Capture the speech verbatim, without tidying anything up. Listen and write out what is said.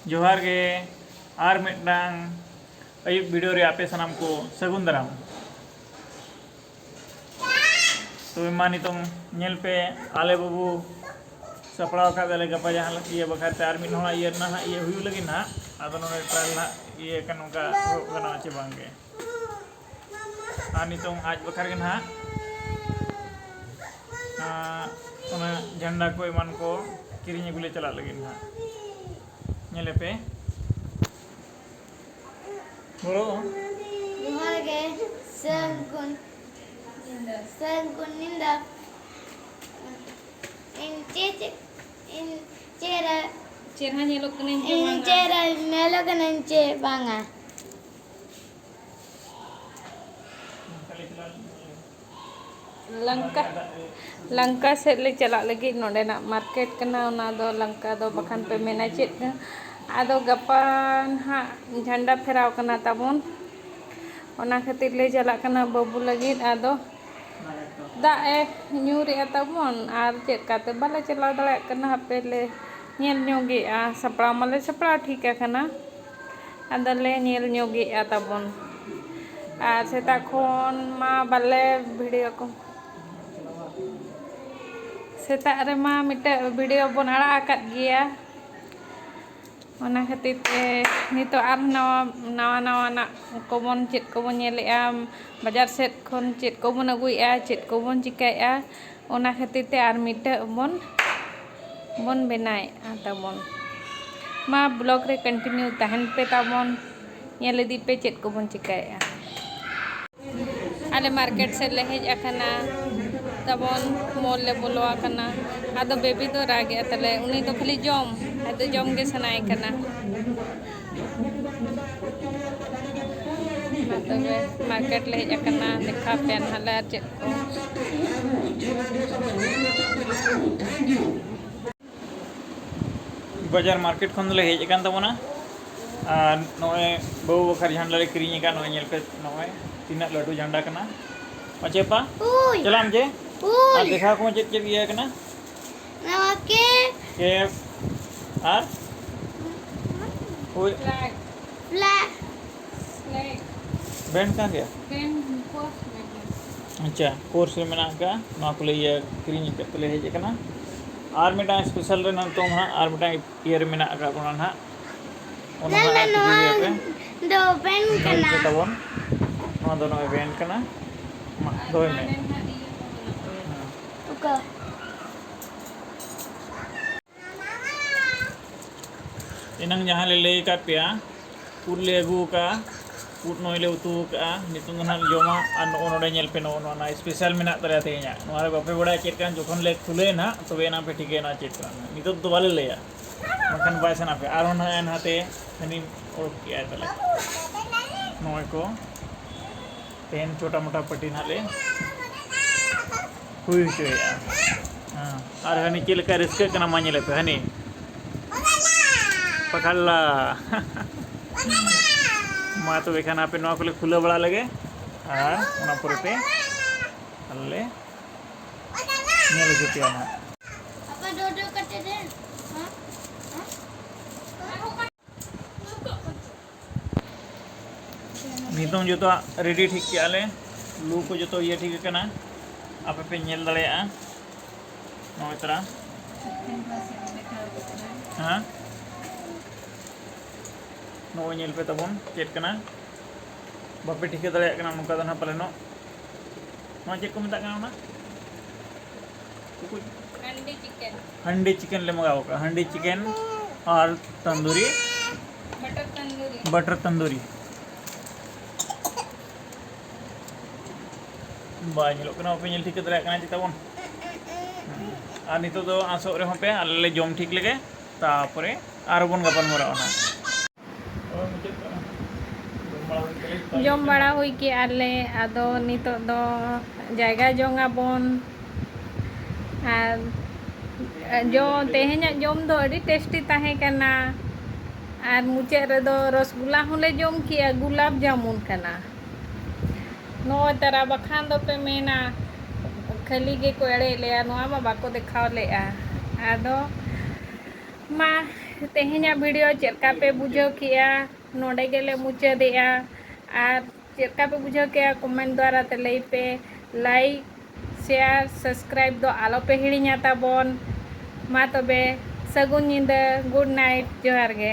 ᱡᱚᱦᱟᱨ ᱜᱮ, ᱟᱨ ᱢᱤᱫᱴᱟᱝ ᱟᱹᱭᱩᱵ video ᱨᱮ ᱟᱯᱮ ᱥᱟᱱᱟᱢ ᱠᱚ ᱥᱟᱹᱜᱩᱱ ᱫᱟᱨᱟᱢ᱾ ᱛᱚᱵᱮ ᱢᱟ ᱱᱤᱛᱚᱝ ᱧᱮᱞ ᱯᱮ, ᱟᱞᱮ ᱵᱟᱹᱵᱩ ᱥᱟᱯᱲᱟᱣ ᱟᱠᱟᱫ ᱞᱮ ᱜᱟᱯᱟ ᱡᱟᱦᱟᱸ ᱤᱭᱟᱹ ᱵᱟᱠᱷᱨᱟ ᱛᱮ ᱟᱨ ᱢᱤᱫ ᱦᱚᱲᱟᱜ ᱤᱭᱟᱹ ᱨᱮᱱᱟᱜ ᱦᱟᱸᱜ ᱤᱭᱟᱹ ᱦᱩᱭᱩᱜ ᱞᱟᱹᱜᱤᱫ ᱱᱟᱦᱟᱜ᱾ ᱟᱫᱚ ᱱᱚᱰᱮ trial ᱱᱟᱦᱟᱜ ᱤᱭᱟᱹ ᱠᱟᱱ ᱱᱚᱝᱠᱟ ᱦᱩᱭᱩᱜ ᱜᱟᱱᱚᱜᱼᱟ ᱪᱮ ᱵᱟᱝ ᱜᱮ᱾ ᱟᱨ ᱱᱤᱛᱚᱝ ᱟᱡ ᱵᱟᱠᱷᱨᱟ ᱜᱮ ᱱᱟᱦᱟᱜ, ᱟᱸ, ᱚᱱᱟ ᱡᱷᱟᱱᱰᱟ ᱠᱚ ᱮᱢᱟᱱ ᱠᱚ ᱠᱤᱨᱤᱧ ᱟᱹᱜᱩ ᱞᱮ ᱪᱟᱞᱟᱜ ᱞᱟᱹᱜᱤᱫ ᱱᱟᱦᱟᱜ᱾ ᱧᱮᱞᱮᱯᱮ᱾ ᱵᱚᱞᱚ᱾ ᱡᱚᱦᱟᱨ ᱜᱮ᱾ ᱥᱟᱹᱜᱩᱱ, ᱥᱟᱹᱜᱩᱱ ᱧᱤᱫᱟᱹ᱾ ᱤᱧ ᱪᱮᱫ, ᱪᱮᱫ, ᱤᱧ ᱪᱮᱦᱨᱟ, ᱪᱮᱦᱨᱟ ᱧᱮᱞᱚᱜ ᱠᱟᱹᱱᱟᱹᱧ ᱥᱮ ᱤᱧ ᱵᱟᱝᱟ? ᱪᱮᱦᱨᱟ ᱧᱮᱞᱚᱜ ᱠᱟᱹᱱᱟᱹᱧ ᱪᱮ ᱵᱟᱝᱟ? ᱞᱟᱝᱠᱟ, ᱞᱟᱝᱠᱟ ᱥᱮᱫ ᱞᱮ ᱪᱟᱞᱟᱜ ᱞᱟᱹᱜᱤᱫ᱾ ᱱᱚᱸᱰᱮᱱᱟᱜ market ᱠᱟᱱᱟ, ᱚᱱᱟ ᱫᱚ ᱞᱟᱝᱠᱟ ᱫᱚ ᱵᱟᱠᱷᱟᱱ ᱯᱮ ᱢᱮᱱᱟ ᱪᱮᱫ? ᱟᱫᱚ ᱜᱟᱯᱟ ᱱᱟᱦᱟᱜ ᱡᱷᱟᱱᱰᱟ ᱯᱷᱮᱨᱟᱣ ᱠᱟᱱᱟ ᱛᱟᱵᱚᱱ, ᱚᱱᱟ ᱠᱷᱟᱹᱛᱤᱨ ᱞᱮ ᱪᱟᱞᱟᱜ ᱠᱟᱱᱟ ᱵᱟᱹᱵᱩ ᱞᱟᱹᱜᱤᱫ᱾ ᱟᱫᱚ ᱫᱟᱜ ᱮ ᱧᱩᱨᱮᱜᱼᱟ ᱛᱟᱵᱚᱱ, ᱟᱨ ᱪᱮᱫ ᱠᱟᱛᱮ ᱵᱟᱞᱮ ᱪᱟᱞᱟᱣ ᱫᱟᱲᱮᱭᱟᱜ ᱠᱟᱱᱟ᱾ ᱦᱟᱯᱮ ᱞᱮ ᱧᱮᱞ ᱧᱚᱜᱮᱜᱼᱟ, ᱥᱟᱯᱲᱟᱣ ᱢᱟᱞᱮ ᱥᱟᱯᱲᱟᱣ ᱴᱷᱤᱠ ᱟᱠᱟᱱᱟ, ᱟᱫᱚᱞᱮ ᱧᱮᱞ ᱧᱚᱜᱮᱜᱼᱟ ᱛᱟᱵᱚᱱ᱾ ᱟᱨ ᱥᱮᱛᱟᱜ ᱠᱷᱚᱱ ᱢᱟ ᱵᱟᱞᱮ video ᱠᱚ, ᱥᱮᱛᱟᱜ ᱨᱮᱢᱟ ᱢᱤᱫᱴᱮᱡ video ᱵᱚᱱ ᱟᱲᱟᱜ ᱟᱠᱟᱫ ᱜᱮᱭᱟ, ᱚᱱᱟ ᱠᱷᱟᱹᱛᱤᱨ ᱛᱮ ᱱᱤᱛᱚᱜ ᱟᱨ ᱱᱟᱣᱟ, ᱱᱟᱣᱟ ᱱᱟᱣᱟᱱᱟᱜ ᱠᱚᱵᱚᱱ, ᱪᱮᱫ ᱠᱚᱵᱚᱱ ᱧᱮᱞᱮᱜᱼᱟ, ᱵᱟᱡᱟᱨ ᱥᱮᱫ ᱠᱷᱚᱱ ᱪᱮᱫ ᱠᱚᱵᱚᱱ ᱟᱹᱜᱩᱭᱮᱜᱼᱟ, ᱪᱮᱫ ᱠᱚᱵᱚᱱ ᱪᱤᱠᱟᱹᱭᱮᱜᱼᱟ, ᱚᱱᱟ ᱠᱷᱟᱹᱛᱤᱨ ᱛᱮ ᱟᱨ ᱢᱤᱫᱴᱟᱹᱜ ᱵᱚᱱ, ᱵᱚᱱ ᱵᱮᱱᱟᱣᱮᱜᱼᱟ ᱛᱟᱵᱚᱱ᱾ ᱢᱟ vlog ᱨᱮ continue ᱛᱟᱦᱮᱱ ᱯᱮ ᱛᱟᱵᱚᱱ, ᱧᱮᱞ ᱤᱫᱤ ᱯᱮ ᱪᱮᱫ ᱠᱚᱵᱚᱱ ᱪᱤᱠᱟᱹᱭᱮᱜᱼᱟ᱾ ᱟᱞᱮ market ᱥᱮᱫ ᱞᱮ ᱦᱮᱡ ᱟᱠᱟᱱᱟ ᱛᱟᱵᱚᱱ, mall ᱞᱮ ᱵᱚᱞᱚ ᱟᱠᱟᱱᱟ᱾ ᱟᱫᱚ baby ᱫᱚ ᱨᱟᱜᱮᱜᱼᱟ ᱛᱟᱞᱮ, ᱩᱱᱤ ᱫᱚ ᱠᱷᱟᱹᱞᱤ ᱡᱚᱢ, ᱟᱫᱚ ᱡᱚᱢ ᱜᱮ ᱥᱟᱱᱟᱭᱮ ᱠᱟᱱᱟ᱾ ᱢᱟ ᱛᱚᱵᱮ market ᱞᱮ ᱦᱮᱡ ᱟᱠᱟᱱᱟ, ᱫᱮᱠᱷᱟᱣ ᱯᱮᱭᱟ ᱱᱟᱦᱟᱜ ᱞᱮ ᱟᱨ ᱪᱮᱫ ᱠᱚ᱾ ᱵᱟᱡᱟᱨ market ᱠᱷᱚᱱ ᱫᱚᱞᱮ ᱦᱮᱡ ᱟᱠᱟᱱ ᱛᱟᱵᱚᱱᱟ᱾ ᱟᱨ ᱱᱚᱜᱼᱚᱭ ᱵᱟᱹᱵᱩ ᱵᱟᱠᱷᱨᱟ ᱡᱷᱟᱱᱰᱟ ᱞᱮ ᱠᱤᱨᱤᱧ ᱟᱠᱟᱫ, ᱱᱚᱜᱼᱚᱭ ᱧᱮᱞ ᱯᱮ, ᱱᱚᱜᱼᱚᱭ ᱛᱤᱱᱟᱹᱜ ᱞᱟᱹᱴᱩ ᱡᱷᱟᱱᱰᱟ ᱠᱟᱱᱟ᱾ ᱢᱟᱪᱮ ᱯᱟ? ᱩᱭ᱾ ᱪᱟᱞᱟᱜ ᱟᱢ ᱡᱮ? ᱩᱭ᱾ ᱟᱨ ᱫᱮᱠᱷᱟᱣ ᱠᱚᱢᱟ ᱪᱮᱫ ᱪᱮᱫ ᱤᱭᱟᱹ ᱠᱟᱱᱟ? ᱱᱚᱣᱟ cap᱾ Cap᱾ ᱟᱨ? ᱦᱳᱭ᱾ Flag. Flag. Flag. Band ᱠᱟᱱ ᱜᱮᱭᱟ? Band course ᱨᱮᱜᱮ᱾ ᱟᱪᱪᱷᱟ, course ᱨᱮ ᱢᱮᱱᱟᱜ ᱟᱠᱟᱫᱼᱟ᱾ ᱱᱚᱣᱟ ᱠᱚᱞᱮ ᱤᱭᱟᱹ ᱠᱤᱨᱤᱧ ᱟᱠᱟᱫ ᱛᱮᱞᱮ ᱦᱮᱡ ᱟᱠᱟᱱᱟ᱾ ᱟᱨ ᱢᱤᱫᱴᱟᱝ special ᱨᱮ ᱱᱤᱛᱚᱝ ᱦᱟᱸᱜ ᱟᱨ ᱢᱤᱫᱴᱟᱝ ᱤᱭᱟᱹ ᱨᱮ ᱢᱮᱱᱟᱜ ᱟᱠᱟᱫ ᱵᱚᱱᱟ ᱱᱟᱦᱟᱜ᱾ ᱚᱱᱟ ᱞᱟᱞᱟ, ᱦᱟᱸᱜ ᱱᱚᱣᱟ ᱴᱷᱤᱠᱟᱹᱭ ᱯᱮ᱾ ᱫᱚ band ᱧᱮᱞ ᱠᱟᱱᱟ᱾ ᱯᱮ ᱛᱟᱵᱚᱱ᱾ ᱱᱚᱣᱟ ᱫᱚ ᱱᱚᱜᱼᱚᱭ band ᱠᱟᱱᱟ᱾ ᱢᱟ, ᱫᱚᱦᱚᱭ ᱢᱮ᱾ ᱦᱮᱸ᱾ ᱚᱠᱟ? ᱮᱱᱟᱝ ᱡᱟᱦᱟᱸ ᱞᱮ ᱞᱟᱹᱭ ᱟᱠᱟᱫ ᱯᱮᱭᱟ, ᱩᱫ ᱞᱮ ᱟᱹᱜᱩ ᱟᱠᱟᱫᱼᱟ, ᱩᱫ ᱱᱚᱜᱼᱚᱭ ᱞᱮ ᱩᱛᱩ ᱟᱠᱟᱫᱼᱟ᱾ ᱱᱤᱛᱚᱝ ᱫᱚ ᱱᱟᱦᱟᱜ ᱞᱮ ᱡᱚᱢᱟ᱾ ᱟᱨ ᱱᱚᱜᱼᱚ ᱱᱚᱰᱮ ᱧᱮᱞ ᱯᱮ, ᱱᱚᱜᱼᱚ ᱱᱚᱣᱟ special ᱢᱮᱱᱟᱜ ᱛᱟᱞᱮᱭᱟ ᱛᱮᱦᱮᱧᱟᱜ᱾ ᱱᱚᱣᱟ ᱨᱮ ᱵᱟᱯᱮ ᱵᱟᱲᱟᱭᱟ ᱪᱮᱫ ᱠᱟᱱ, ᱡᱚᱠᱷᱚᱱ ᱞᱮ ᱠᱷᱩᱞᱟᱹᱭᱟ ᱱᱟᱦᱟᱜ, ᱛᱚᱵᱮ ᱮᱱᱟᱝ ᱯᱮ ᱴᱷᱤᱠᱟᱹᱭᱟ ᱱᱚᱣᱟ ᱪᱮᱫ ᱠᱟᱱᱟ᱾ ᱱᱤᱛᱚᱜ ᱫᱚ ᱵᱟᱞᱮ ᱞᱟᱹᱭᱟ, ᱵᱟᱠᱷᱟᱱ ᱵᱟᱭ ᱥᱟᱱᱟ ᱯᱮᱭᱟ᱾ ᱟᱨᱦᱚᱸ ᱱᱟᱦᱟᱜ ᱱᱟᱦᱟᱛᱮ ᱦᱟᱹᱱᱤ ᱚᱰᱚᱠ ᱠᱮᱜᱼᱟᱭ ᱛᱟᱞᱮ᱾ ᱱᱚᱜᱼᱚᱭ ᱠᱚ ᱛᱮᱦᱮᱧ ᱪᱷᱳᱴᱟ ᱢᱳᱴᱟ party ᱱᱟᱦᱟᱜ ᱞᱮ ᱦᱩᱭ ᱦᱚᱪᱚᱭᱮᱫᱼᱟ᱾ ᱦᱮᱸ, ᱟᱨ ᱦᱟᱹᱱᱤ ᱪᱮᱫ ᱞᱮᱠᱟ ᱨᱟᱹᱥᱠᱟᱹᱜ ᱠᱟᱱᱟ, ᱢᱟ ᱧᱮᱞᱮ ᱯᱮ ᱦᱟᱹᱱᱤ᱾ ᱯᱟᱠᱷᱟᱞᱞᱟ᱾ ᱢᱟ ᱛᱚᱵᱮ ᱠᱷᱟᱱ ᱟᱯᱮ ᱱᱚᱣᱟ ᱠᱚᱞᱮ ᱠᱷᱩᱞᱟᱹᱣ ᱵᱟᱲᱟ ᱞᱮᱜᱮ, ᱟᱨ ᱚᱱᱟ ᱯᱚᱨᱮᱛᱮ ᱟᱞᱮ ᱞᱮ ᱧᱮᱞ ᱦᱚᱪᱚ ᱯᱮᱭᱟ ᱱᱟᱦᱟᱜ᱾ ᱱᱤᱛᱚᱝ ᱡᱚᱛᱚᱣᱟᱜ ready ᱴᱷᱤᱠ ᱠᱮᱜᱼᱟ ᱞᱮ, ᱞᱩ ᱠᱚ ᱡᱚᱛᱚ ᱤᱭᱟᱹ ᱴᱷᱤᱠ ᱟᱠᱟᱱᱟ, ᱟᱯᱮ ᱯᱮ ᱧᱮᱞ ᱫᱟᱲᱮᱭᱟᱜᱼᱟ᱾ ᱱᱚᱜᱼᱚᱭ ᱛᱟᱨᱟ᱾ ᱦᱮᱸ, ᱱᱚᱜᱼᱚᱭ ᱧᱮᱞ ᱯᱮ ᱛᱟᱵᱚᱱ ᱪᱮᱫ ᱠᱟᱱᱟ, ᱵᱟᱯᱮ ᱴᱷᱤᱠᱟᱹ ᱫᱟᱲᱮᱭᱟᱜ ᱠᱟᱱᱟ ᱱᱚᱝᱠᱟ ᱫᱚ ᱱᱟᱦᱟᱜ ᱯᱟᱞᱮᱱᱚᱜ᱾ ᱱᱚᱣᱟ ᱪᱮᱫ ᱠᱚ ᱢᱮᱛᱟᱜ ᱠᱟᱱᱟ ᱚᱱᱟ? ᱴᱩᱠᱩᱡ? ᱦᱟᱺᱰᱤ chicken᱾ ᱦᱟᱺᱰᱤ chicken ᱞᱮ ᱢᱟᱜᱟᱣ ᱠᱟᱜᱼᱟ, ᱦᱟᱺᱰᱤ chicken ᱟᱨ tandoori. Butter tandoori᱾ Butter tandoori᱾ ᱵᱟᱭ ᱧᱮᱞᱚᱜ ᱠᱟᱱᱟ, ᱵᱟᱯᱮ ᱧᱮᱞ ᱴᱷᱤᱠᱟᱹ ᱫᱟᱲᱮᱭᱟᱜ ᱠᱟᱱᱟ ᱪᱮᱛᱟ ᱵᱚᱱ᱾ ᱟᱨ ᱱᱤᱛᱚᱜ ᱫᱚ ᱟᱸᱥᱚᱜ ᱨᱮᱦᱚᱸ ᱯᱮ, ᱟᱞᱮ ᱞᱮ ᱡᱚᱢ ᱴᱷᱤᱠ ᱞᱮᱜᱮ, ᱛᱟᱯᱚᱨᱮ ᱟᱨᱦᱚᱸ ᱵᱚᱱ ᱜᱟᱯᱟᱞ ᱢᱟᱨᱟᱣᱟ ᱱᱟᱦᱟᱜ᱾ ᱡᱚᱢ ᱵᱟᱲᱟ ᱦᱩᱭ ᱠᱮᱜᱼᱟ ᱞᱮ, ᱟᱫᱚ ᱱᱤᱛᱚᱜ ᱫᱚ ᱡᱟᱭᱜᱟ ᱡᱚᱝ ᱟᱵᱚᱱ᱾ ᱟᱨ ᱡᱚ-, ᱛᱮᱦᱮᱧᱟᱜ ᱡᱚᱢ ᱫᱚ ᱟᱹᱰᱤ tasty ᱛᱟᱦᱮᱸ ᱠᱟᱱᱟ᱾ ᱟᱨ ᱢᱩᱪᱟᱹᱫ ᱨᱮᱫᱚ ᱨᱚᱥᱜᱩᱞᱞᱟ ᱦᱚᱸᱞᱮ ᱡᱚᱢ ᱠᱮᱜᱼᱟ, ᱜᱩᱞᱟᱵ ᱡᱟᱢᱩᱱ ᱠᱟᱱᱟ᱾ ᱱᱚᱜᱼᱚᱭ ᱛᱟᱨᱟ, ᱵᱟᱠᱷᱟᱱ ᱫᱚᱯᱮ ᱢᱮᱱᱟ ᱠᱷᱟᱹᱞᱤ ᱜᱮᱠᱚ ᱮᱲᱮᱭᱮᱫ ᱞᱮᱭᱟ, ᱱᱚᱣᱟ ᱢᱟ ᱵᱟᱠᱚ ᱫᱮᱠᱷᱟᱣ ᱞᱮᱜᱼᱟ᱾ ᱟᱫᱚ ᱢᱟ, ᱛᱮᱦᱮᱧᱟᱜ video ᱪᱮᱫ ᱞᱮᱠᱟ ᱯᱮ ᱵᱩᱡᱷᱟᱹᱣ ᱠᱮᱜᱼᱟ? ᱱᱚᱰᱮ ᱜᱮᱞᱮ ᱢᱩᱪᱟᱹᱫᱮᱜᱼᱟ᱾ ᱟᱨ ᱪᱮᱫ ᱞᱮᱠᱟ ᱯᱮ ᱵᱩᱡᱷᱟᱹᱣ ᱠᱮᱜᱼᱟ, comment ᱫᱣᱟᱨᱟ ᱛᱮ ᱞᱟᱹᱭ ᱯᱮ᱾ Like, share, subscribe ᱫᱚ ᱟᱞᱚ ᱯᱮ ᱦᱤᱲᱤᱧᱟ ᱛᱟᱵᱚᱱ᱾ ᱢᱟ ᱛᱚᱵᱮ, ᱥᱟᱹᱜᱩᱱ ᱧᱤᱫᱟᱹ, good night, ᱡᱚᱦᱟᱨ ᱜᱮ᱾